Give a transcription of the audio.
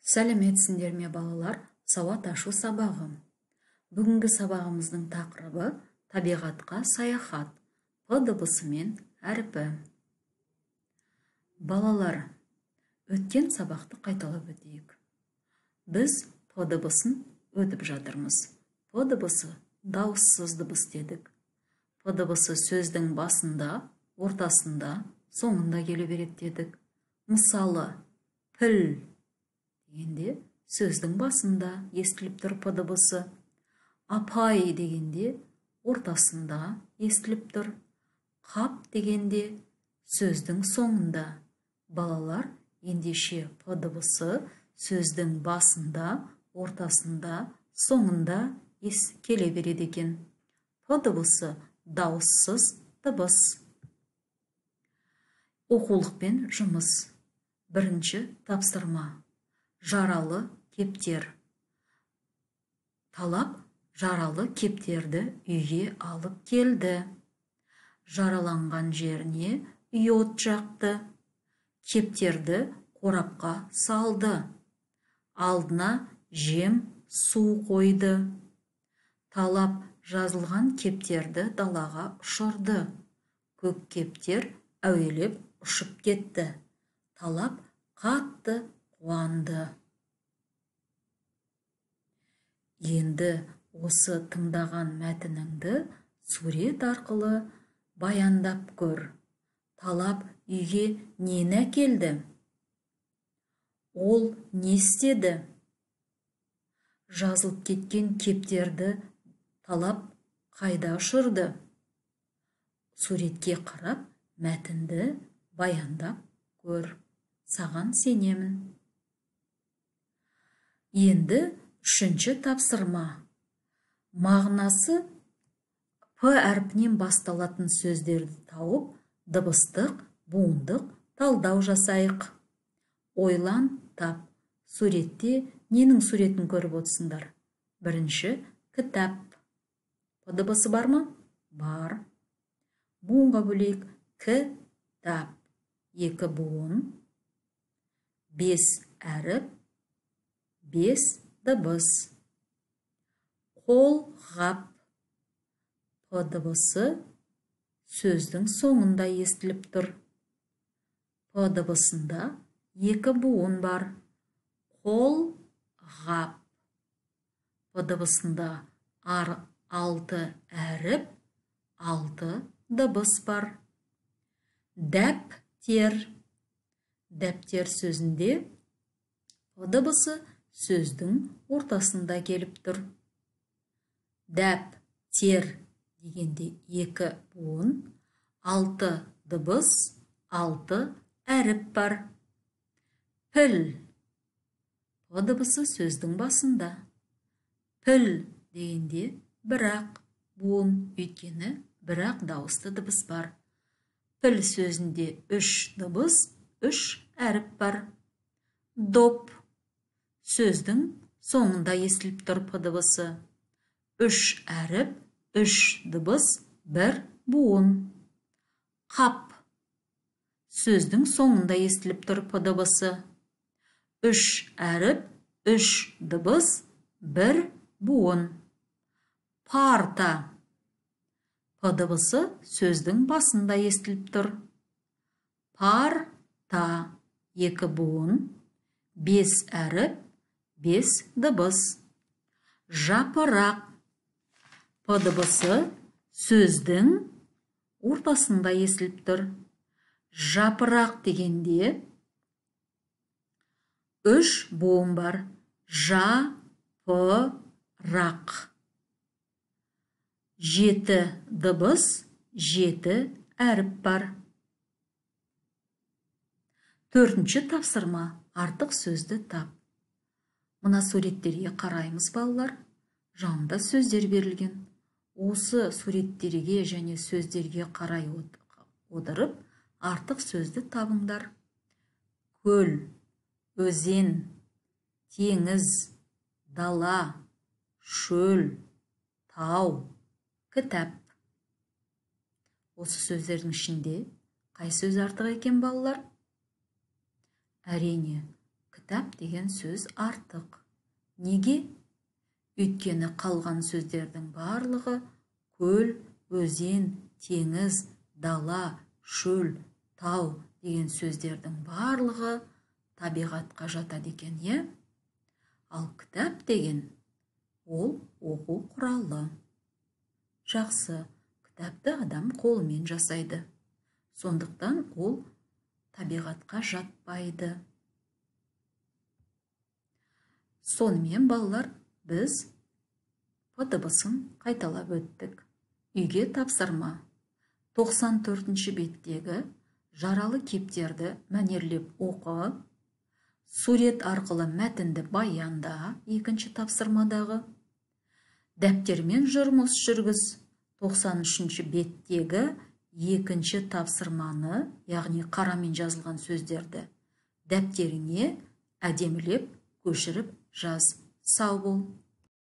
Сәлеметсіңдер ме, балалар? Сауат ашу сабағы. Бүгінгі сабағымыздың тақырыбы табиғатқа саяхат. П дыбысымен әрпі. Балалар, өткен сабақты қайталап өтейік. Біз П дыбысын өтіп жатырмыз. П дыбысы дауыссыз дыбыс дедік. П дыбысы сөздің басында, ортасында, соңында келе береді дедік. Мысалы, піл дегенде сөздің басында естіліп тұр П дыбысы. Апай дегенде ортасында естіліп тұр. Қап дегенде сөздің соңында. Балалар, ендеше П дыбысы сөздің басында, ортасында, соңында келе береді екен. П дыбысы дауыссыз дыбыс. Оқулықпен жұмыс. Бірінші тапсырма. Жаралы кептер. Талап жаралы кептерді үйге алып келді. Жараланған жеріне йод жақты. Кептерді қорапқа салды. Алдына жем, су қойды. Талап жазылған кептерді далаға ұшырды. Көк кептер әуелеп ұшып кетті. Талап қатты қуанды. Енді осы тыңдаған мәтініңді сурет арқылы баяндап көр. Талап үйге нені әкелді? Ол не істеді? Жазылып кеткен кептерді талап қайда ұшырды? Суретке қарап мәтінді баяндап көр. Саған сенемін. Енді үшінші тапсырма. Мағынасы П әрпінен басталатын сөздерді тауып, дыбыстық, буындық талдау жасайық. Ойлан, тап. Суретте ненің суретін көріп отырсыңдар? Бірінші, кітап. П дыбысы бар ма? Бар. Буынға бөлейік. Кітап. 2 буын, 5 әріп, 5 дыбыс. Қолғап. П дыбысы сөздің соңында естіліп тұр. П дыбысында 2 буын бар. Қолғап. П дыбысында 6 әріп, 6 дыбыс бар. Дәптер. Дәптер сөзінде П дыбысы сөздің ортасында келіп тұр. Дәптер дегенде 2 буын, 6 дыбыс, 6 әріп бар. Піл. П дыбысы сөздің басында. Піл дегенде бірақ буын, өйткені бірақ дауысты дыбыс бар. Піл сөзінде 3 дыбыс, 3 әріп бар. Доп. Сөздің соңында естіліп тұр П дыбысы. 3 әріп, 3 дыбыс, 1 буын. Қап. Сөздің соңында естіліп тұр П дыбысы. 3 әріп, 3 дыбыс, 1 буын. Парта. П дыбысы сөздің басында естіліп тұр. Парта. 2 буын, 5 әріп, 5 дыбыс. Жапырақ. П дыбысы сөздің ортасында естіліп тұр. Жапырақ дегенде 3 буын бар. Жапырақ. 7 дыбыс, 7 әріп бар. Төртінші тапсырма. Артық сөзді тап. Мына суреттерге қараймыз, балалар. Жанында сөздер берілген. Осы суреттерге және сөздерге қарай отырып, артық сөзді табыңдар. Көл, өзен, теңіз, дала, шөл, тау, кітап. Осы сөздердің ішінде қай сөз артық екен, балалар? Әрине, Кітап деген сөз артық. Неге? Өйткені қалған сөздердің барлығы көл, өзен, теңіз, дала, шөл, тау деген сөздердің барлығы табиғатқа жатады екен, иә? Ал кітап деген ол оқу құралы. Жақсы, кітапты адам қолымен жасайды. Сондықтан ол табиғатқа жатпайды. Сонымен, балалар, біз П дыбысын қайталап өттік. Үйге тапсырма. 94 беттегі жаралы кептерді мәнерлеп оқы, сурет арқылы мәтінді баянда, екінші тапсырмадағы. Дәптермен жұмыс жүргіз. 93 беттегі екінші тапсырманы, яғни қарамен жазылған сөздерді дәптеріңе әдемілеп көшіріп жаз. Сау бол.